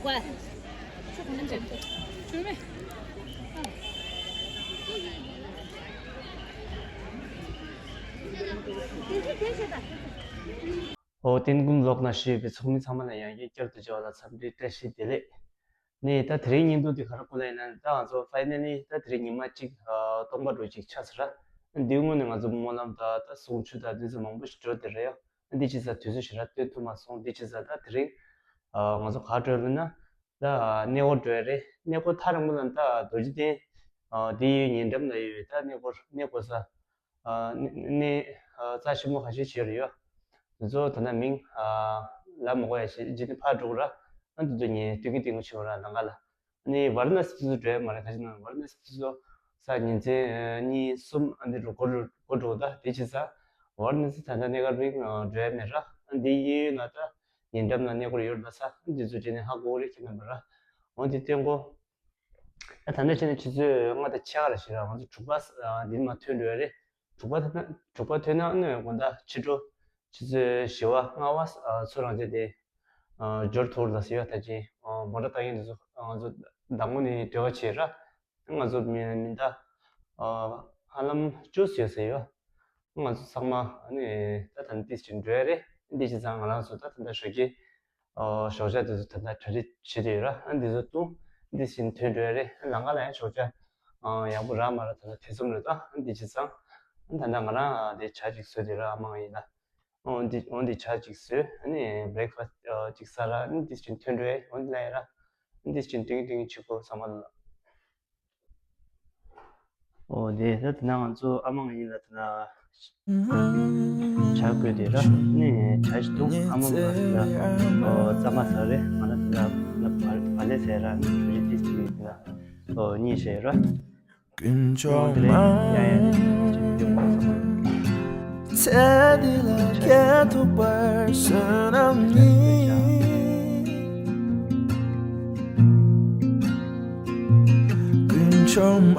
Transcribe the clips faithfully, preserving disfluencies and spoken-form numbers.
ཀ། ཨོ། དེ་རིང་ཀུན་ལོག་ན་ཞུས་པའི་ཚོགས་མི་ཚང་མ་ལ་ཡང་བསྐྱར་བསྐྱར་དུ་བྱ་བ་ལ་འཚམས་འདྲི་བཀྲ་ཤིས་བདེ་ལེགས། ནས་ད་དེ་རིང་བརྙན་ཐུང་འདི་ག་རེ་བསྐུར་ལ་ཡིན་ན། ད་ང་ཚོ་ཕའི་ནལ་ལི་ད་དེ་རིང་ཉི་མ་གཅིག་ཨ་སྟོང་པ་འགྲོ་གཅིག་ཆགས་ཟེར་ར། འདིའི་སྔོན་ནས་ང་ཚོ་སྨོན་ལམ་དང་ད་གསུང་ཆོས་དང་འདི་ཚོ་མང་པོ་ཞིག་འགྲོ་བསྡད་རེད་ཡ། འདི་བྱས་ཙང་དུས་ཚོད་ཞེ་དྲག་སྟོན་ཐུབ་མ་སོང་། འདི་བྱས་ཙང་ད་དེ་རིང་ཨ་ང་ཚོ་ག་འགྲོ་ལབ་ན། ད་གནས་སྐོར་འགྲོ་ཡ་རེད། གནས་སྐོར་ཐག་རིང་པོ་ལ་ད་རྡོ་རྗེ་གདན་ཨ་དེ་ཡོད། ཉེ་འགྲམ་ལ་ཡོད། ད་གནས་སྐོར་གནས་སྐོར་ས། ཨ་ནི་ནི་ཨ་རྩ་ཆེན་པོ་ཁ་ཤས་ཤིག་རེད་ཡོད། དེ་ཚོ་ད་ནང་མིང་ཨ་ལབ་མ་དགོས་ཡ་ཞིག་རྗེས་ནས་ཕར་འགྲོ་དགོས་ར། ཨ་དེ་ཚོ་ངས་སྟོན་གྱི་སྟོན་གྱི་བྱེད་དགོས་ར། ལམ་ཁ་ལ། ཨ་ནི་ཝཱ་ར་ཎ་སི་དེ་ཚོ་འགྲོ་ཡ་མ་རེད། ཁ་ཤས་ནང་ཝཱ་ར་ཎ་སི་དེ་ཚོ་ས་ཉིན་མཚན་ཨ་གཉིས་གསུམ་ཨ་འདི་འགྲོ་འགོར་འགྲོ་འགོར་འགྲོ། ད་དེ་བྱས་ཙང་ཝཱ་ར་ཎ་སི་ད་ལྟ་གནས་སྐབས་རིང་ཨ་འགྲོ་ཡ་མེད་ར། ཨ་འདི་གཡས་གཡོན་ལ་ད་ཉེ་འགྲམ་ལ་གནས་སྐོར་ཡོད་ལ་ས། ཨ་འདི་ཚོ་རྗེས་ནས་ཧ་གོ་གི་རེད། ཁྱེད་རྣམ་པ་ར། འོ་འདི་སྟོན་གོ། ད་ད་ལྟ་བྱས་ན་ཆུ་ཚོད་ལྔ་དང་ཕྱེད་ཀ་རེ་ཞིག་ར། ང་ཚོ་དྲུག་པ་ཨ་འདི་མར་ཐོན་འགྲོ་ཡ་རེད། དྲུག་པ་ཐོན་ན་དྲུག་པ་ཐོན་ན་ནི་དགོང་དག་ཕྱི་དྲོ་ཆུ་ཚོད་བཞི་པ་ལྔ་པ་ཨ་ཚོ་རང་བྱས་ཏེ་ཨ་འབྱོར་ཐུབ་ལ་ཟེར་ཡ། ད་ཅི་ཨ་མོ་ཊ་བཏང་མཁན་དེ་ཚོ་ང་ཚོ་མདང་དགོང་ནས་འབྲེལ་བ་བྱས་ར། ང་ཚོ་མི་མི་ཟླ་ཨ་ཧ་ལམ་བཅུ་ཙམ་ཡོད་ཟེར་ཡོད། ང་ཚོ་ཚང་མ་ཨ་ནི་ད་ད་ནི་ཏིས་ཅིག་འགྲོ་ཡ་རེད། འདི་བྱས་ཙང་ང་རང་ཚོ་ད་ད་ལྟ་ཞོགས་ཀས་ཨོ་ཞོགས་ཇ་དེ་ཚོ་ད་ལྟ་གྲ་སྒྲིག་བྱེད་དུ་ཡོད་ར། ཨ་འདི་ཚོ་བཏུང་། འདི་བཞིན་ཐོན་འགྲོ་ཡ་རེད། ཨ་ལམ་ཁ་ལ་ཡང་ཞོགས་ཇ་ཨ་ཡག་པོ་རག་མ་རག་ད་ལྟ་ཐེ་ཚོམ་རེད་ད། ཨ་འདི་བྱས་ཙང་ཨ་ད་ལྟ་ང་རང་ཨ་དེ་ཇ་ཅིག་བཟོས་དེ་ར། ཨ་མ་ཡིན་ལ། ཨོ་འདི་ཨོ་འདི་ཇ་ཅིག་བཟོས། ཨ་ནི་བྷི་རེག་ཕ་སི་ཨ་ཅིག་ཟ་ར། ཨ་འདི་བཞིན་ཐོན་འགྲོ་ཡ། ཨོ་འདི་ལ་ཡ་ར། ཨ་འདི་བཞིན་ཏིང་ཏིང་ཆུ་ཁོ་ཚང་མ་ལ། ཨོ་དེ་ད་དེ་ན་ང་ཚོ་ཨ་མ་ང་གཉིས་ལ་དེ་ན་ཇ་བསྐོལ་དེ་ར། ནི་ཇ་ཞིག་འཐུང་། ཨ་མ་ང་དེ་ན་ཨོ་རྩམ་པ་ཟ་རེད། ང་ལ་དེ་ན་ང་ལ་བ་ལེ་ཟ་ར། ནི་ཇུ་ཇི་ཏིས་ཅིག་དེ་ན་ཨོ་གཉིས་བཞེས་ར། ཀུན་འབྱུང་མ། ཚེ་འདི་ལ་སྐྱེ་ཐུབ་པར་བསོད་ནམས་ཡིན། ཀུན་འབྱུང་མ།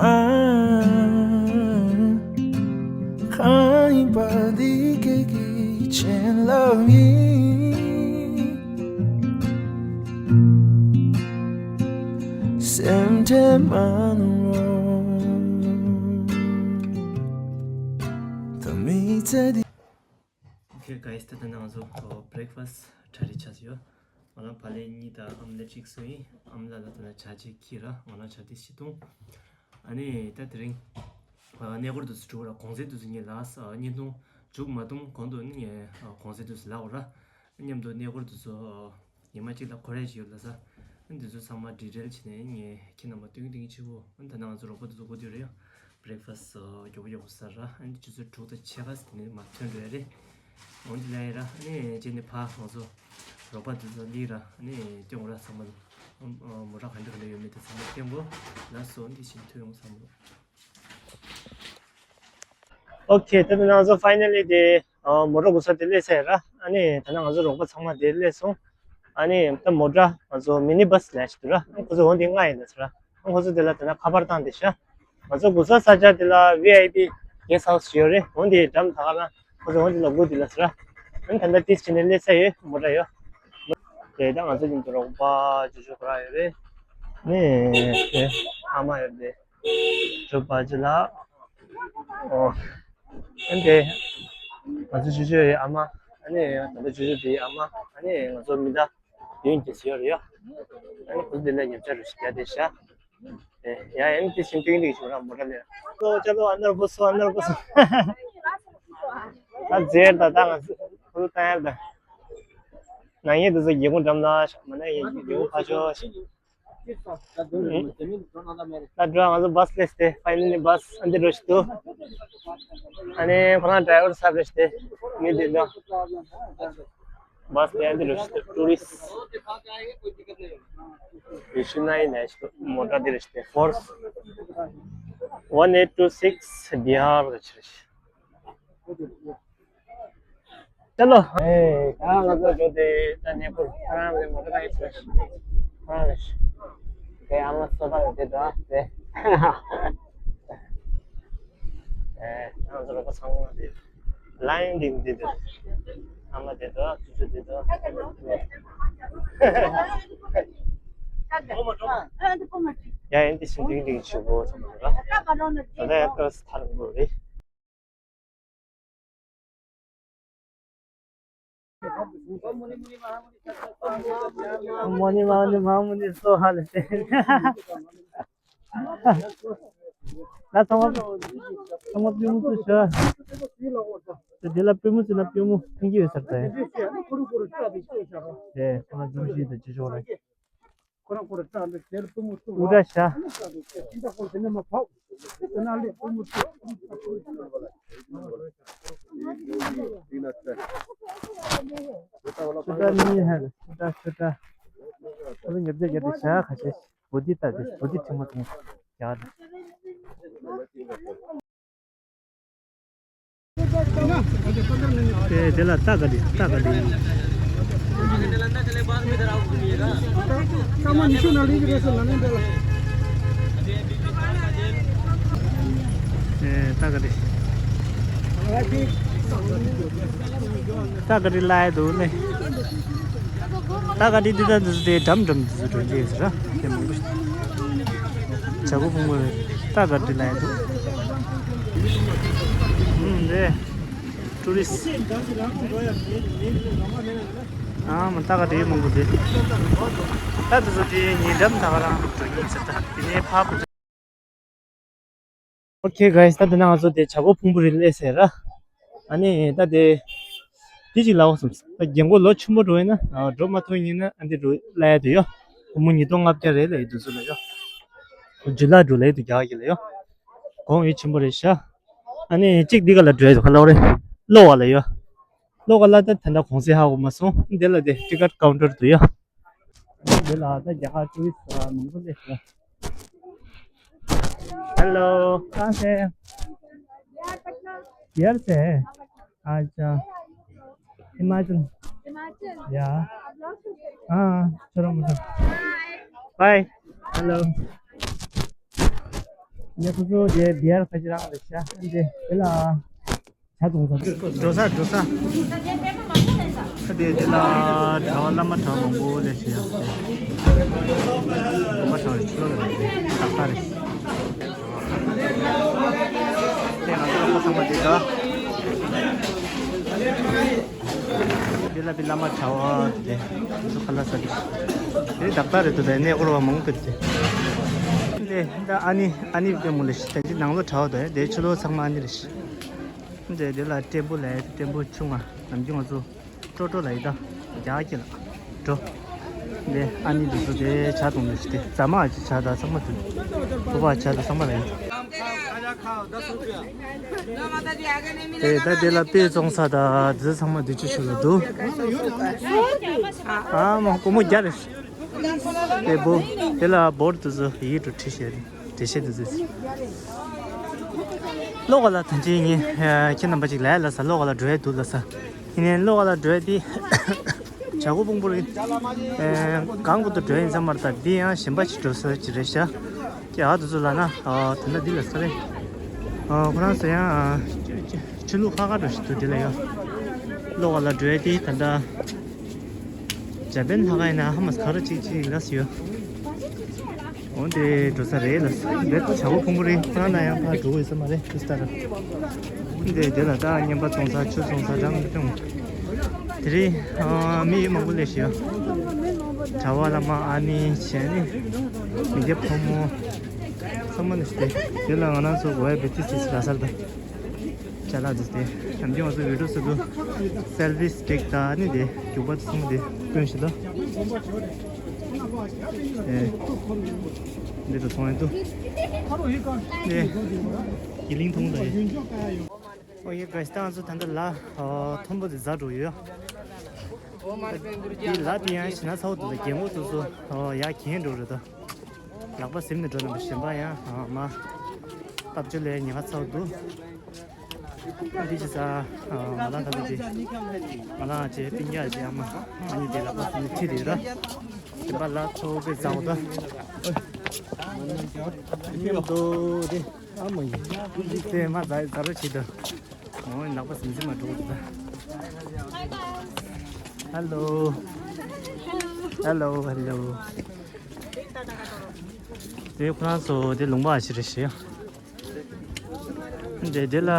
གང་ཡིན་པ་འདི་ཁྱེད་ཀྱི་བྱིན་རླབས་ཡིན། སེམས་ཁྲལ་མ་གནང་རོགས། ད་མི་ཚེ་འདི། Okay guys, ད་ལྟ་ང་ཚོ་བྷི་རེག་ཕ་སི་གྲ་སྒྲིག་བྱས་ཡོད། ང་རང་བག་ལེབ་གཉིས་དང་ཨོམ་ལེ་ཊི་གཅིག་བཟོས་ཡིན། ཨ་མ་ལགས་ལ་ད་ལྟ་ཇ་གཅིག་འཁྱེར་ར། ང་རང་ཇ་ཏིས་ཅིག་བཏུང་། ཨ་ནི་ད་དེ་རིང་གནས་སྐོར་དུ་འགྲོ་ར། གུང་སེང་དུ་ངས་ལབ་ས། བརྙན་ཐུང་མཇུག་མ་བསྡོམས་གོང་དུ་ནི་ངས་གུང་སེང་དུ་ལབ་ར། མཉམ་དུ་གནས་སྐོར་དུ་ཚོ་ཉི་མ་གཅིག་ལ་འཁོར་ཡ་ཅིག་ཡོད་ལ་ས། ཨ་འདི་ཚོ་ཚང་མ་ཌི་ཊེལ་བྱས་ནས་ངས་ཁྱེད་རྣམ་པ་སྟོན་གྱི་ཆེ་བོ། ཨ་ད་ནང་ང་ཚོ་རོགས་པ་དེ་ཚོ་སྒུག་བསྡད་རེད་ཡ། བྷི་རེག་ཕ་སི་མགྱོགས་པོ་མགྱོགས་པོ་ཟ་ར། ཨ་ནི་ཆུ་ཚོད་དྲུག་དང་ཕྱེད་ཀ་ཙམ་དེ་ནས་མར་ཐོན་འགྲོ་ཡ་རེད། འོ་འདི་ལ་ཡ་ར། ཨ་ནི་རྗེས་ནས་ཕར་ང་ཚོ་རོགས་པ་དེ་ཚོ་སླེབས་ར། ཨ་ནི་སྟོན་དགོས་ར་ཚང་མ། ཨ་མོ་ཊ་ག་འདྲ་ག་འདྲ་ཡོད་མེད་དེ་ཚང་མ་སྟོན་དགོས་ལ་སོ། འདི་བཞིན་ཐོན་ཡོང་ཚང་མ། ཨོ་ཁེ། ད་ལྟ་ང་ཚོ་ཕའི་ནལ་ལི་དེ་ཨ་མོ་ཊ་སྒུག་ས་དེ་སླེབས་ཚར་ར། ཨ་ནི་ད་ལྟ་ང་ཚོ་རོགས་པ་ཚང་མ་དེ་སླེབས་སོང་། ཨ་ནི་ད་མོ་ཊ་ང་ཚོ་མི་ནི་བྷ་སི་ལབ་ཡ་ཞིག་འདུག་ར། ཨ་ཁོ་ཚོ་འོ་འདི་ལྔ་ཡིན་ད་ཟེར་ར། ཨ་ཁོ་ཚོ་དེ་ལ་ད་ལྟ་ཁ་པར་བཏང་བསྡད་ཤག་ང་ཚོ་སྒུག་ས་ས་ཆ་དེ་ལ་ཝི་ཨའི་པི་གེ་སི་ཊི་ཧའུ་སི་ཞིག་ཡོད་རེད། འོ་འདི་འགྲམ་ད་ག་ལ་ཁོ་ཚོ་འོ་འདི་ལ་སྒུག་བསྡད་ལ་ཟེར་ར། ཨ་ནི་ད་ལྟ་ཏིས་ཅིག་ནས་སླེབས་ཚར་ཡོད། མོ་ཊ་ཡོད། དེ་ད་ང་ཚོ་ཡིན་དུ་རོགས་པ་ཅོ་ཅོ་ཁོ་རང་ཡོད་རེད། ནི་དེ་ཨ་མ་ཡོད་རེད། ཇོ་བ་ཇི་ལགས། ཨོ། ཨ་ནི་ང་ཚོ་ཇོ་ཇོ་ཡི་ཨ་མ། ཨ་ནི་ད་ལྟ་ཇོ་ཇོ་དེའི་ཨ་མ། ཨ་ནི་ང་ཚོ་མི་ཟླ་ཡོད་ཀྱི་ཟེར་ཡོད་རེད་ཡ། ཨ་ནི་ཁོ་ཚོ་དེ་ལ་ཉམས་ཆག་རུ་ཞིག་རྒྱག་བསྡད་ཤག་ཨེ་ཡ། ཨ་ནི་དེ་བཞིན་ཏིང་ཏིང་ཞིག་ར་མོ་ཊ་ལས། ལོ་ཅ་ལོ། ཨ་ནར་བུ་སུ། ཨ་ནར་བུ་སུ། ད་ཟེར་ད་ད་ང་ཚོ་ཁོ་ཚོ་ལྟ་ཡ་ད། ནང་ཡིན་དུ་ཚོ་རྒྱལ་ཁོངས་འགྲམ་ན་ཤག་མ་ན་ཡིན་རྒྱལ་ཁོངས་ཕ་ཤོ་ཤག་ད་འགྲོ་ང་ཚོ་བྷ་སི་སླེབས་ཏེ། ཕའི་ནལ་ལི་བྷ་སི་ཨ་འདི་འགྲོ་ཞིག་འདུག་ཨ་ནི་ཁོ་རང་ཌ་རའི་ཝར་ས་རེད་ཤག་མི་འདི་འདུག་བྷ་སི་དེ་ཨ་འདི་འགྲོ་ཞིག་འདུག་ཊུ་རི་སི་ཊི། ཡེ་ཤུ་ནའི་ནས་ཤག་མོ་ཊ་འདི་རེད་ཤག་ཕོར་སི་ཝན་ཨེཊ་ཊུ་སིག་སི་བི་ཧར་རེད་ཤག་ཅ་ལོ། ཨེ། ད་ང་ཚོ་འགྲོ་དེ་ད་གནས་སྐོར་ཁོ་རང་ལས་མོ་ཊ་ཁ་ཡིན་ཟེར། ཁོ་རང་ལས། དེ་ཨ་མ་སོ་པ་ལ་དེ་འགྲོ་ཨ་དེ། ཨེ། ང་ཚོ་རོགས་པ་ཚང་མ་དེ། ལ་ཡིན་འདི་འདི་འདི། ཨ་མ་དེ་འགྲོ། ཅུ་ཅུ་དེ་འགྲོ། ཡ་ཡན་དེ་ཤིང་ཏིང་ཏིང་ཆུ་བོ་ཚང་མ་ར། ད་ལྟ་ཡང་ཏོག་ཙམ་ཐར་དགོས་རེད། མོ་ནི་མ་ནི་མ་མོ་ནི་སོ་ཧ་ལ་ཏེ། ད་ཚང་མ་ཚང་མ་པུས་མོ་བཙུགས་ཤོག་དེ་ལ་པུས་མོ་བཙུགས་ན་པུས་མོ་ཕན་གྱི་ཡོད་ས་རེད། དེ་ཁོ་ན་འཛུམ་ཞིག་དང་ཅི་ཞོག་རེད། ཁོ་རང་ཁོ་རང་སྐྲག་འདུག་དེར་པུས་མོ་བཙུགས་རོགས། དེ་ན་ལས་པུས་མོ་བཙུགས། དེ་ན་ལས་པུས་མོ་བཙུགས། ཆུ་ཏྲ་ནི་ཧ་ལ་ཆུ་ཏྲ་ཆུ་ཏྲ། ཁོ་ལ་ཉབ་ཇ་རྒྱབ་དེ་ཤ་ཁ་ཤས་བོ་དི་ལྟ་དེ་བོ་དི་ཁྲི་མོ་དང་རྒྱག་དེ། དེ་དེ་ལ་ཏ་ག་དི་ཏ་ག་དི། དེ་ཏ་ག་དི། ཏ་ག་དི་ལ་ཡ་འདུག་ནས། ཏ་ག་དི་འདི་ད་འདི་ཚོ་དེ་འགྲམ་འགྲམ་འདི་ཚོ་འགྲོ་རྒྱུ་ཡོད་ཟེར་ར། དེ་མང་པོ་ཞིག་བྱ་སྒོ་ཕུང་པོ་རེད། ཏ་ག་དི་ལ་ཡ་འདུག་ཨུམ་རེད། ཊུ་རི་སི། ཨ་མ་ཏ་ག་དི་མང་པོ་རེད། ད་འདི་ཚོ་དེ་ཉེ་འགྲམ་ད་ག་རང་འགྲོ་རྒྱུ་ཡིན་ཟེར། ད་དེ་ནས་ཕར་བུ། ཨོ་ཁེ་གྷའི་སི། ད་དེ་ན་ང་ཚོ་དེ་བྱ་སྒོ་ཕུང་པོ་རི་སླེབས་ཟེར་ར། ཨ་ནི་ད་དེ་དེ་ཅིག་ལབ་དགོས་བསམ་སོང་། ད་རྒན་གོག་ལོ་ཆུང་པོ་འགྲོ་ཡིན་ན་འགྲོ་མ་ཐུབ་ཡིན་ན་ཨ་འདི་འགྲོ་སླ་ཡ་དེ་ཡོད། སྒོར་མོ་ཉིས་སྟོང་ལྔ་བརྒྱ་རེད་ལབ་ཡོད་དུས་ཚོད་ལ་ཡོད། ཇུ་ལ་འགྲོ་ལབ་ཡོད་དུས་རྒྱ་གར་གྱི་ལ་ཡོད། གོང་ཡུལ་ཆེན་པོ་རེད་ཤག་ཨ་ནི་གཅིག་འདི་ག་ལ་འགྲོ་ཡ་འདུག་ག་ལབ་རེད། གློག་བ་ལ་ཡོད། གློག་བ་ལ་ད་ད་ལྟ་གོང་ཚད་ཧ་གོ་མ་སོང་། འདི་ལ་དེ་ཊི་ཀཊ་ཀའུན་ཊར་འདུག་ཡ། འདི་ལ་ད་རྒྱ་གར་ཊུ་རི་སི་མང་པོ་སླེབས་ཤག Hello, कहाँ से हैं? बिहार से हैं? अच्छा, हिमाचल। हिमाचल? या। आप लोग? हाँ, छोटा मोटा। बाय। हेलो। ये कुछ हो, ये बिहार खजरा का रिक्शा, ये, ये ला। ཆ་ཚང་ཚང་། འགྲོ་ས་འགྲོ་ས། ཁ་དེ་དེ་ལ་གྲྭ་བ་བླ་མ་གྲྭ་བ་མང་པོ་ལས་བྱེད་ཡག་དགོན་པ་གྲྭ་བའི་ཆུ་ལོག་ཡོད་རེད། ཏག་ཏག་རེད། དེ་ང་ཚོ་ལ་ཁོ་ཚང་མ་དེ་ག་དེ་ལ་བི་བླ་མ་གྲྭ་བ་དེ་ཚོ་ཁ་ལ་ས་དེ་དེ་ཏག་ཏག་རེད་འདུག་དེ་གནས་སྐོར་བ་མང་པོ་ཡོད་དེ། དེ་ད་ཨ་ནི་ཨ་ནི་དེ་མོ་ལས་བྱེད་དེ་ནང་ལོགས་གྲྭ་བ་དེ་དེ་ཆུ་ལོག་ཚང་མ་ཨ་ནི་རེད། འདི་འདི་ལ་ཏྲེན་པོ་ལ་ཏྲེན་པོ་ཆུང་ང་ནམ་རྒྱུན་ང་ཚོ་ཀྲོ་ཀྲོ་ལ་ཡི་ད་རྒྱ་སྐྱེ་ལ་འགྲོ། འདི་ཨ་ནི་འདི་ཚོ་དེ་ཇ་གཏོང་འདི་ཞིག་དེ་ཟ་མ་ཨ་ཅེ་ཇ་ད་ཚང་མ་འདུག་ཕུ་བ་ཇ་ད་ཚང་མ་ལ་ཡི་དེ་ད་འདི་ལ་དཔེ་བཙོང་ས་ད་འདི་ཚང་མ་འདི་ཆུ་ཆུ་ལ་འདུག་ཨ་མ་སྒོར་མོ་བརྒྱ་རེད། དེ་བོ་དེ་ལ་བོར་དུ་ཟོ་ཡིད་དུ་ཁྲིད་བྱེད་དེ་བྱེད་དུ་ཟོ། ལོ་ག་ལ་ཐན་ཅི་ངས་ཁྱེད་རྣམ་པ་ཅིག་ལས་ལ་ས་ལོ་ག་ལ་འགྲོ་ཡ་འདུག་ལ་ས། ཡིན་ནའི་ལོ་ག་ལ་འགྲོ་ཡ་དེ་བྱ་སྒོ་ཕུང་པོ་རེད། གང་བུ་དུ་འགྲོ་ཡིན་ས་མར་ད་འདི་ཡང་གཞན་པ་ཅིག་འགྲོ་ས་ཅིག་རེད་ཤག་ཀྱ་ཨ་དུ་ཚོ་ལ་ན་དེ་འདྲ་འདི་ལ་ས་རེད། ཁོ་རང་ཚོ་ཡང་ཆུ་ལུག་ཁ་ཁ་འགྲོ་ཞིག་ཏུ་འདི་ལ་ཡོད། ལོ་ག་ལ་འགྲོ་ཡ་དེ་ད་ལྟ། འཇར་པན་ལྷ་ཁང་ཡིན་ན་ཧ་མ་ག་རེ་གཅིག་གཅིག་ལ་སུ་ཡོད། འོ་དེ་འགྲོ་ས་རེད་ལ་སུ་རེད། བྱ་སྒོ་ཕུང་པོ་རེད། ཁོ་རང་ན་ཡང་ཕར་འགྲོ་དགོས་ས་མ་རེད། དུས་ལྟར་འདི་དེ་ལ་ད་བརྙན་པ་བཙོང་ས་ཆུ་བཙོང་ས་འགྲམ་བཙོང་། དེ་རིང་མི་ཡུལ་མང་པོ་སླེབས་ཤག་གྲྭ་བ་བླ་མ་ཨ་ནི་བྱས་ནས་མི་སྐྱ་ཕོ་མོ་ཚང་མ་སླེབས་ཏེ། དེ་ལ་ང་རང་ཚོ་གོ་ཡ་བེ་ཏི་སི་ར་སར་དང་། ཅ་ལག་འདུག་སྟེ། ནམ་རྒྱུན་ང་ཚོ་བི་ཌིའོ་བཟོ་དུས་སེལ་ཕི་སི་ཊིག་དང་ནི་དེ་རྒྱུག་པ་ཚང་མ་དེ་སྟོན་ཞིག་ད། ཨེ། འདི་ཚོ་ཚོང་ཡོད་དུ། ཨེ། གི་ལིང་ཐོང་ད་ཡེ། ཨོ་ཡེ་ག་ཤི་ད་ང་ཚོ་ད་ལྟ་ལ་མཐོན་པོ་དེ་ཟ་འགྲོ་ཡོད། དེ་ལ་དེ་ཡང་ཞི་ན་ཚ་བོ་དེ་ལ་རྒྱན་འོག་དུ་ཚོ་ཡ་གྱེན་འགྲོ་རེད་ད། ལག་པ་ཟིམ་ནས་འགྲོ་ན་མི་ཞིམ་པ་ཡང་མ། སྟབས་བཅོལ་ལས་ཉེ་ཁ་ཚ་བོ་འདུག་འདི་ཅི་ས། ང་ལ་ད་ལྟ་ཅི། ང་ལ་ཅི་སྤུན་ཀྱག་ཅི་ཨ་མ། ཨ་ནི་དེ་ལ་པ་སུ་ནི་ཁྲི་རེད་ར། དེ་པ་ལ་ཚོ་པའི་ཚ་བོ་ད། མཉམ་དུ་དེ་ཨ་མ་ཡིན། དེ་མ་ཛ་ཛ་རོ་ཆི་ད། ཨོ་ལག་པ་ཟིམ་ཟིམ་མ་འགྲོ་གི་འདུག་ད། ཧེ་ལོ། ཧེ་ལོ་ཧེ་ལོ། དེ་ཁོ་རང་ཚོ་དེ་ལུང་པ་ཨ་ཅི་རེད་ཤི་ཡ། དེ་དེ་ལ་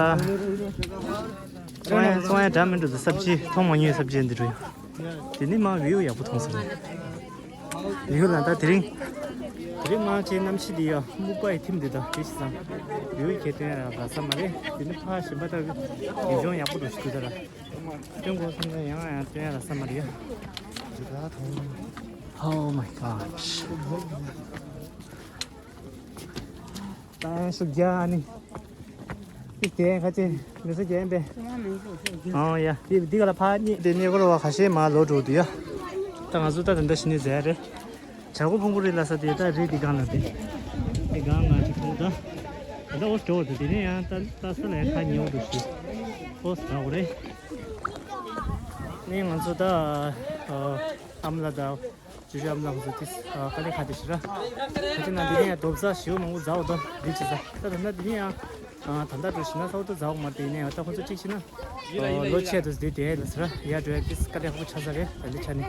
སོང་ཡ་སོང་ཡ་འདྲ་མི་འདུག་ས་བཅད་མཐོང་མ་མྱོང་ས་བཅད་འདི་རུ་ཡ། དེ་ནི་མ་བིའུ་ཡག་པོ་མཐོང་ས་རེད། བིའུ་ལ་ད་དེ་རིང་། དེ་རིང་མ་ཆེ་གནམ་གཤིས་འདི་ཡ་སྨུག་པ་ཡི་ཐིམ་འདི་ད་དེ་ཞིག་བསམ། བིའུ་ཁྱེད་སྟོན་ཡ་རག་ས་མ་རེད། དེ་ནི་ཕ་ཞིམ་པ་ད་གི་ལྗོངས་ཡག་པོ་འགྲོ་ཞིག་གི་ད་ར། སྟོན་དགོས་སོང་ན་ཡང་ཡང་སྟོན་ཡ་རག་ས་མ་རེད་ཡ། Oh my gosh. ད་ཡང་ཤུགས་རྒྱག་ནི། ཏིག་དེ་ཁ་ཆེ་མི་ཚེ་རྒྱན་པས། ཨོ་ཡ། འདི་འདི་ག་ལ་ཕ་གཉིས་དེ་གནས་སྐོར་བ་ཁ་ཤས་མ་ལོ་དྲུག་དུ་ཡ། ད་ང་ཚོ་ད་ད་འདི་ཕྱི་ནས་ཟེར་རེད། བྱ་སྒོ་ཕུང་པོ་རེད་ལ་ས་དེ་ད་རེད་འདི་གང་ལ་དེ། འདི་གང་ང་ཅིག་མཐོང་ད། ད་ལྟ་འོ་སྐྱོ་བ་དེ་དེ་ནས་ཡང་ད་ལྟ་ས་ལ་ཡང་ཁ་ཉེ་བོ་འདུག་ཞུ། ཨོ་ས་འོ་རེད། ནས་ང་ཚོ་ད་ཨམ་ལ་ད། ཇུ་ཇུ་ཨམ་ལགས་ཚོ་ཏིས་ཀ་ལེ་ཁ་ཏི་ཤི་ར། ཁ་ཏི་ན་འདི་ནས་ཡང་རྡོབ་ཟ་ཞིའུ་མང་པོ་ཟ་འོ་ད་འདི་ཅི་ཟ། ད་ད་ན་འདི་ནས་ཡང་ད་ལྟ་འགྲོ་ཤི་ན་ས་འོ་ད་ཟ་འོ་མ་དེ་ནས་ཡང་ད་ཁོ་ཚོ་གཅིག་ཤི་ན་ལོ་ཆེ་དུ་འདི་དེ་ལ་ཟ་ར་ཡ་འགྲོ་ཡ་ཏིས་ཀ་ལེ་ཧ་གོ་ཆ་ཟ་རེ་ད་འདི་ཆ་ནས་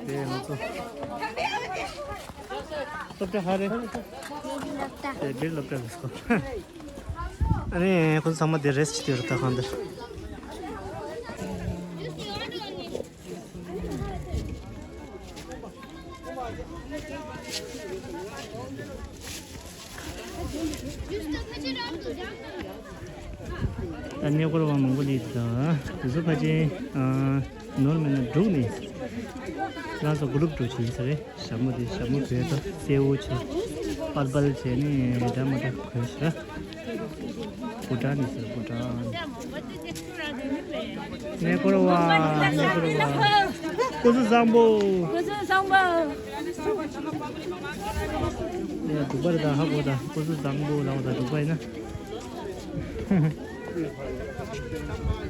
དེ་ང་ཚོ་སློབ་གྲྭ་ཧ་རེ་དེ་འདིར་སློབ་གྲྭ་ལ་སོ། ཨ་ནི་ཁོ་ཚོ་ཚང་མ་དེ་རེས་ཅི་དེ་ར་ད་གང་འདིར། ད་གནས་སྐོར་བ་མང་པོ་ལས་ད་དེ་ཚོ་ཕལ་ཆེར་ནོར་མེད་ན་འབྲུག་ནས་ང་ཚོ་གུ་རུབ་འགྲོ་ཆེ་ཡིན་ས་རེད། ཞྭ་མོ་དེ་ཞྭ་མོ་བོད་དང་སེའུ་བྱས་པར་པལ་བྱས་ནས་འདྲ་མ་འདྲ་གོན་ཤི་ར། བྷུ་ཊན་ནས་ཟེར་བྷུ་ཊན། གནས་སྐོར་བ་གནས་སྐོར་བ། སྐུ་གཟུགས་བཟང་པོ། སྐུ་གཟུགས་བཟང་པོ། ཡ་འབྲུག་པ་རེད་ད་ཧ་གོ་ད་སྐུ་གཟུགས་བཟང་པོ་ལབ་ད་འབྲུག་པ་ཡིན་ན།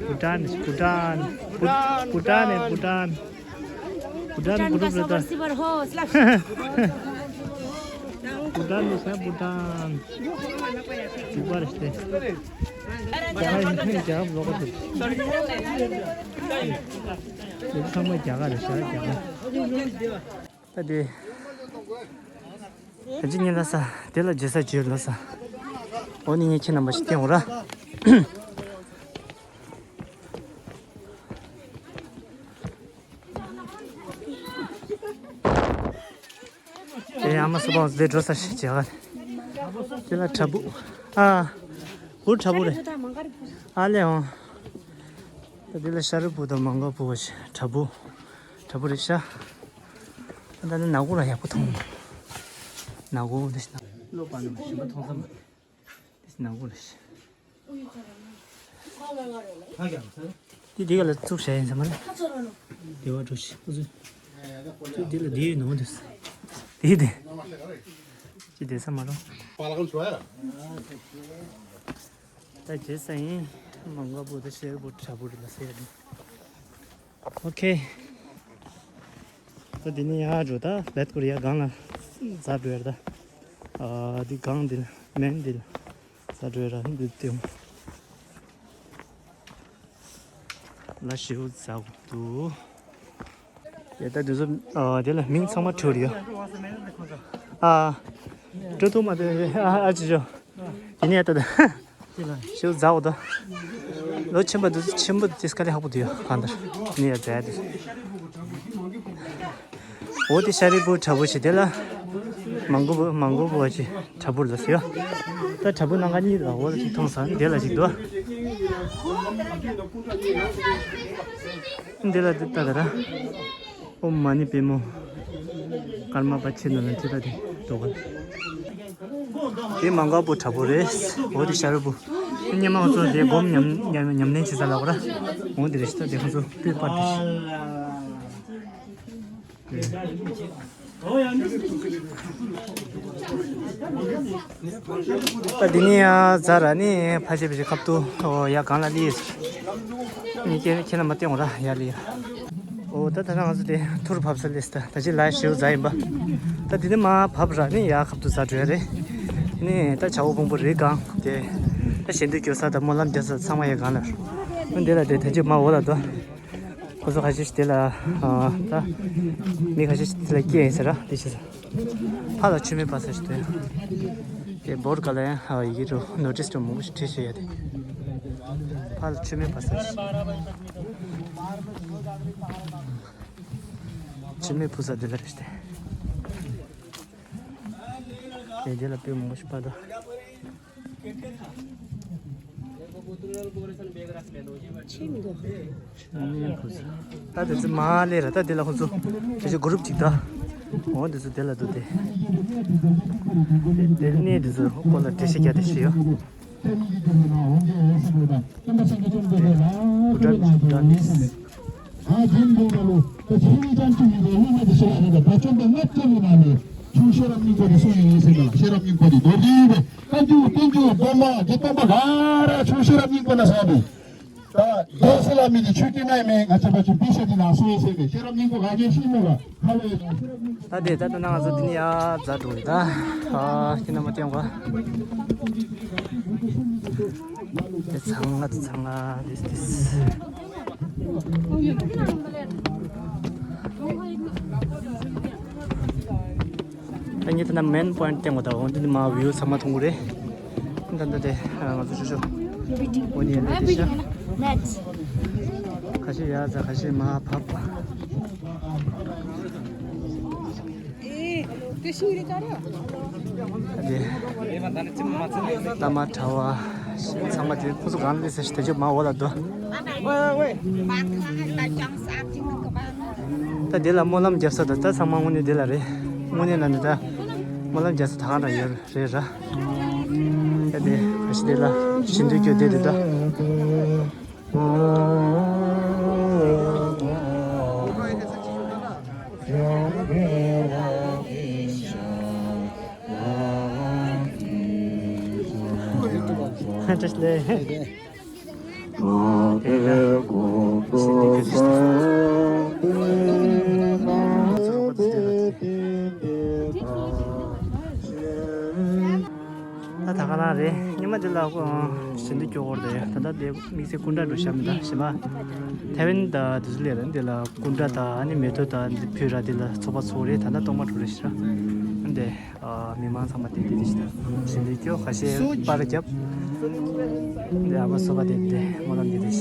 བྷུ་ཊན་བྷུ་ཊན་བྷུ་བྷུ་ཊན་ནས་བྷུ་ཊན། བྷུ་ཊན་གུ་རུབ་རེད་ད། བྷུ་ཊན་ནས་ས་བྷུ་ཊན། འབྲུག་པ་རེད་ཤི། རྒྱ་གར་ཡིན་ཕན་རྒྱ་གར་ལོག་ག་འདུག་འདི་ཚང་མ་རྒྱ་གར་རེད་ཤག་རྒྱ་གར། ད་དེ། ད་ཅི་ཉིན་ལ་ས་དེ་ལ་རྗེས་ས་བརྗོད་ལ་ས། འོ་ནི་ངས་ཁྱེད་རྣམ་པ་ཞིག་བསྟན་འོང་ར། དེ་ཨ་མ་སུ་པའོ་དེ་འགྲོ་ས་ཞིག་བྱེད་ག་དེ་ལ་བྲག་ཕུག་ཨ། འུར་བྲག་ཕུག་རེད། ཨ་ལེ་འོང་། ད་དེ་ལ་ཤ་རི་ཕུག་དང་མང་ག་ཕུག་བ་ཞིག་བྲག་ཕུག་བྲག་ཕུག་རེད་ཤག་ད་ནི་ནག་པོ་ལ་ཡག་པོ་མཐོང་། ནག་པོ་འདི་ཞིག་ནག་པོ་ལོ་པ་ནི་ཞིམ་པ་མཐོང་ས་མ། འདི་ཞིག་ནག་པོ་ལ་ཞིག་འདི་འདི་ག་ལ་བཙུགས་བྱས་ཡིན་ས་མ་རེད། འདི་བ་འགྲོ་ཞིག་ཨུ་ཚུ། འདི་འདི་ལ་འདི་ཡོད་ནོ་འདི། འདི་འདི། ཅི་བསྡད་ས་མ་རེད། ད་རྗེས་ས་ཡིན། མང་ག་ཕུག་དང་ཤ་རི་ཕུག་བྲག་ཕུག་རེད་ལ་ཟེར་ཡ་དེ། ཨོ་ཁེ། ད་འདི་ནས་ཡར་འགྲོ་ད་ལེད་ཀོ་རི་ཡ་སྒང་ལ་ཛ་འགྲོ་ཡ་ད། ཨ་འདི་སྒང་འདི་ལ་མེན་འདི་ལ་ཛ་འགྲོ་ཡ་ར་འདི་སྟེང་ལ་ཞིའུ་ཛ་འདུག་ཡ་ད་འདི་ཚོ་ཨ་དེ་ལ་མིང་ཚང་མ་བྲིས་ཡོད། ཨ་སྤྲོ་ཐུང་མ་དེ་ཨ་ཨ་ཅི་ཅོ། དེ་ནས་ད་ད་ཤིའུ་ཛའོ་ད། ལོ་ཆེན་པོ་འདི་ཆེན་པོ་དེ་སྐ་ལེ་ཧ་པོ་འདུག་ཡ་གང་ལྟར་ནི་ཡ་ཛའ་དེ། འོ་དེ་ཤ་རི་ཕུག་བྲག་ཕུག་ཞིག་དེ་ལ་མང་གོ་བུ་མང་གོ་བུ་བ་ཅིག་བྲག་ཕུག་ལ་ཟེར་ཡ། ད་བྲག་ཕུག་ནང་ག་གཉིས་ལ་འོ་ལ་ཅིག་མཐོང་ས་དེ་ལ་ཅིག་འདུག་འདི་ལ་འདི་ལྟ་ད་ར། ཨོཾ་མ་ཎི་པདྨོ། ཀརྨ་པ་ཆེ་ནོ་ལ་འདི་ལྟ་དེ་འདུག་ག་དེ་མང་གོ་བུ་བྲག་ཕུག་རེད། འོ་དེ་ཤ་རི་ཕུག་སྙེ་མ་ཚོ་དེ་སྒོམ་ཉམས་ཉམས་ཉམས་ལེན་བྱེད་ས་ལ་འོ་ར། འོ་དེ་རེད་ཤི་ད་དེ་ཁོ་ཚོ་སྤོས་པར་དེ་ཤི། ད་འདི་ནས་ཡ་ཛ་ར་ནི་ཕ་ཆེ་བི་ཆེ་ཁབ་ཏུ་ཡ་གང་ལ་ལི་ཡིས་ནི་ཁྱེད་ཁྱེད་ལ་མ་བསྟན་འོ་ར་ཡ་ལི་ཡ། འོ་ད་ད་ང་ཚོ་དེ་ཐུར་བབས་ས་ལེས་ད་ད་ཅི་ལ་ཤེའུ་ཛ་ཡིན་པ། ད་འདི་ནས་མ་བབས་ར་ནི་ཡ་ཁབ་ཏུ་ཛ་འགྲོ་ཡ་རེད། ནི་ད་བྱ་བོ་བོང་བུ་རི་སྒང་དེ་ད་ཞེ་འདོད་སྐྱོ་ས་ད་སྨོན་ལམ་རྒྱག་ས་ཚང་མ་ཡ་གང་ལ་འདི་ལ་དེ་ད་ཅི་མ་འོ་ལ་དོ། ཁོ་ཚོ་ཁ་ཤས་ཤིག་དེ་ལ་ཨ་ད་མི་ཁ་ཤས་ཤིག་དེ་ལ་སྐྱེས་ཡིན་ཟེར་ར་དེ་བྱས་ས། ཕར་ལ་མཆོད་མེ་ཕར་ས་ཞིག་དེ་དེ་བོར་ག་ལ་ཡང་ཨ་ཡི་གེ་རུ་ནོ་ཊིས་རུ་མང་པོ་ཞིག་བྲིས་བཞག་ཡ་དེ། ཕར་ལ་མཆོད་མེ་ཕར་ས་ཞིག་མཆོད་མེ་ཕུལ་ས་དེ་ལ་རེད་དེ། དེ་དེ་ལ་དཔེ་མང་པོ་ཞིག་ཕར་དང་། ད་དེ་ཚོ་མ་ལས་ར་ད་དེ་ལ་ཁོ་ཚོ་དེ་ཚོ་གུ་རུབ་ཅིག་ད། འོ་དེ་ཚོ་དེ་ལ་འདུག་དེ། དེ་ནས་དེ་ཚོ་སྐོར་ལ་འགྲེལ་བཤད་རྒྱག་དེ་ཞིག་ཡོད། ད་རྒྱུ་བསྟན་རྒྱུ་སྡོམ་པ་གི་སྟོན་པ་ག་ར་ཆུ་ཤེས་རབ་སྙིང་པོ་ན་སོང་འདུག་ད་རྒྱལ་སྲས་ལ་མི་གི་ཆོས་སྐྱོན་ནའི་མེད། ང་ཚོ་པ་ཆུ་པི་ཤ་དེ་ན་སོང་ཟེར་ནས་ཤེས་རབ་སྙིང་པོ་ག་རྒྱལ་སྲིད་མོ་ལ་ཁ་བའི། ད་དེ་ད་ད་ན་ང་ཚོ་འདི་ནས་ཡར་འཛེགས་འགྲོ་གི་ད། ཨ་ཁྱེད་རྣམ་པ་སྟོན་གོ། དེ་ཚང་ང་དེ་ཚང་ང་དེ་དེ། ད་ཉིད་ད་ན་མེན་པོ་ཡིན་ཊི་སྟེང་གོ་ད། འོ་འདི་ནི་མ་བིའུ་ཚང་མ་མཐོང་གི་རེད། ད་ད་དེ་ང་ཚོ་ཆུ་ཤོག་འོ་འདི་ཡིན་ད་དེ་ཤ། ཁ་ཤས་ཡར་འཛེགས་ཁ་ཤས་མར་བབས། དེ་ལྟ་མ་གྲྭ་བ་ཚང་མ་དེ་ཁོ་ཚོ་གང་ལ་སླེབས་ཟེར་དེ་ཚོ་མར་འོག་ལ་འདུག་ད་དེ་ལ་སྨོན་ལམ་རྒྱབ་ས་དང་ད་ཚང་མ་དངོས་གནས་དེ་ལ་རེད། དངོས་གནས་ལ་ནི་ད་སྨོན་ལམ་རྒྱབ་ས་ད་གང་འདྲ་ཡོད་རེད་ར། ད་དེ་ག་ཤི་དེ་ལ་ཞི་འདུལ་སྐྱོ་དེ་རེད་ད། བཀྲ་ཤིས་བདེ་ལེགས། ད་ད་ག་ལ་རེད། ཉི་མ་འདི་ལ་ཞི་འདུལ་སྐྱོ་གོ་རེད། ད་ལྟ་དེ་དམིགས་བསལ་སྐུ་འདྲ་འགྲོ་ཤམ་ད་ཞི་མ་ཐེ་ཝན་ད་དུ་ལས་ར་འདི་ལ་སྐུ་འདྲ་ད་ཨ་ནི་མེ་ཏོག་ད་འདི་ཕུལ་ར་འདི་ལ་ཚོགས་པ་ཚོགས་རེད། ད་ལྟ་གཏོར་མ་འགྲོ་རེད་ཤི་ར་འདི། མི་མང་ཚང་མ་དེ་དེ་དེ་ཞི་འདུལ་སྐྱོ་ཁ་ཤས་པར་རྒྱབ། འདི་ཨ་མ་སོ་པ་དེ་དེ་སྨོན་ལམ་དེ་དེ་བྱ།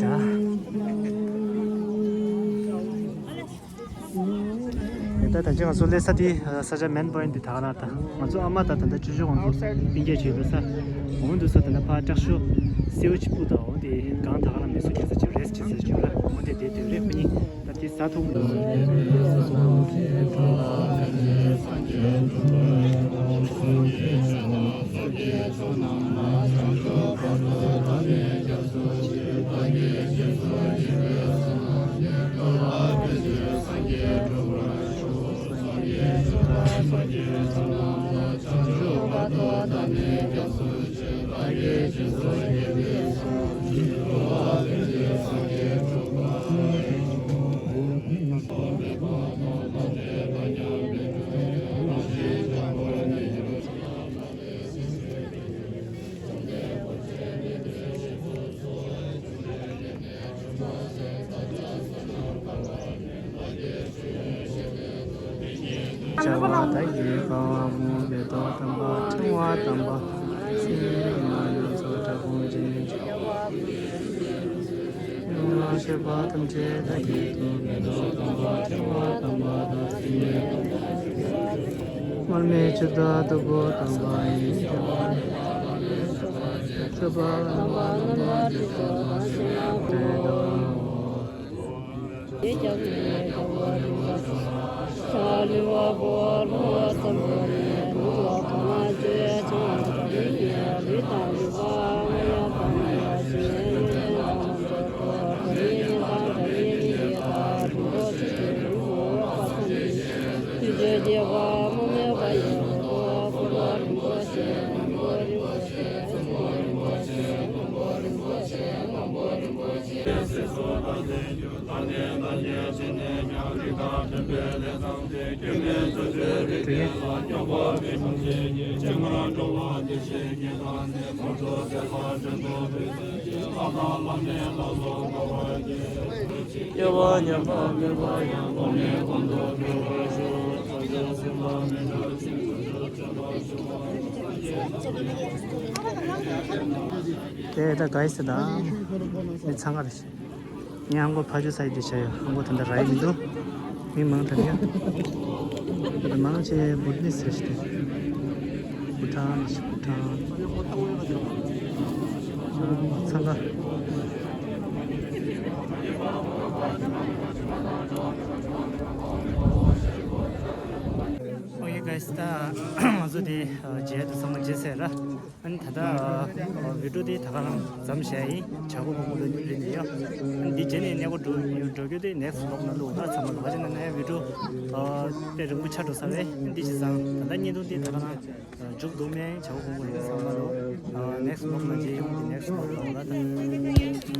ད་ད་ཅི་ང་ཚོ་སླེབས་ས་དེ་ས་ཆ་མེན་པོ་ཡིན་དེ་ད་ག་ན་ད་ང་ཚོ་ཨ་མ་ད་ད་ད་ཅུ་ཅུ་ང་ཚོ་སྤུན་ཀྱག་ཆེ་ལོ་ས་འོང་དུ་ས་ད་ན་ཕ་དྲག་ཤོ་སེའུ་ཆི་པུ་ད་འོང་དེ་གང་ད་ག་ན་མི་སུ་ཁྱེད་ས་ཆེ་རེས་ཆེ་ས་ཆེ་ར་འོང་དེ་དེ་དེ་རེ་ཁོ་གཉིས། ད་དེ་ཟ་ཐུབ་མི་འདུག་བྱ་བ་དག་གིས་གང་བ་མུ་མེ་ཏོག་དམ་པ་ཕྲེང་བ་དམ་པ་སེམས་མ་ཡོངས་སུ་དག་པོ་ཅན་གྱི་ཡོངས་ལ་སྤྱོད་པ་ཐམས་ཅད་བདག་གིས་ཀྱང་མེ་ཏོག་དམ་པ་ཕྲེང་བ་དམ་པ་དང་སེམས་མེད་དམ་པ་མར་མེ་མཆོད་པ་སྟུག་པོ་དམ་པ་ཡིས་ཀྱང་མཆོད་པ་དམ་པ་རྣམ་པར་སྤྲུལ་པ་དང་སེམས་ལ་བཀོད་དོ། ཤཱ་རི་བ་པོ་ལྷོ་ཙམ་པོ་རེ་ལུ་ཁ་མ་ཅེ་ཆང་ད་རི་ཡ་རི་དང་རི་བ་མ་ཡ་པ་མ་ཡ་ཤེ་ཡ་ཡ་ཡ་ཡ་ཡ་ཡ་ཡ་ཡ་ཡ་ཡ། དེ་ད་ག་ཡི་ཟེར་ད། མི་ཚང་ག་རེད། ངའི་ཧང་གོ་ཕ་ཇོ་སའི་དེ་བྱ་ཡོད། ཧང་གོ་ད་ལྟ་ར་ཡི་མི་འདུག་མི་མང་དྲགས་ཡ། ད་མང་ཆེ་བུ་ཏི་ནི་སི་རེད་ཤག་བུ་ཐང་ནི་ཤི་བུ་ཐང་། ཚང་ག། ཨོ་ཡེ་གྷའི་སི། ད་ང་ཚོ་དེ་མཇལ་དུ་ཚང་མ་མཇལ་ཚར་ར། ཨ་ནི་ད་ལྟ་ཨ་བི་ཌིའོ་དེ་ད་ག་རང་མཚམས་བཞག་ཡིན། བྱ་སྒོ་མང་པོ་ལ་ནི་ཕེབས་ནས་ཡོད། ཨ་ནི་འདི་རྗེས་ནས་གནས་སྐོར་འགྲོ་འགྲོ་རྒྱུ་དེ་ནེགསི་ཝི་ལོག་ནང་བླུགས། ང་ཚང་མ་ལ་བ་ཅན་ན་ནའི་བི་ཌིའོ་ཨ་དཔེ་རིང་པོ་ཆགས་འགྲོ་ས་རེད། ཨ་ནི་འདི་བྱས་ཙང་ད་ལྟ་བརྙན་ཐུང་དེ་ད་ག་རང་མཇུག་བསྡུ་མེད། བྱ་སྒོ་མང་པོ་ཡིན། ཚང་མ་ལ་ཨ་ནེགསི་ཝི་ལོག་ནང་མཇལ་ཡོང་། འདི་ནེགསི་ཝི་ལོག་ལ་ད།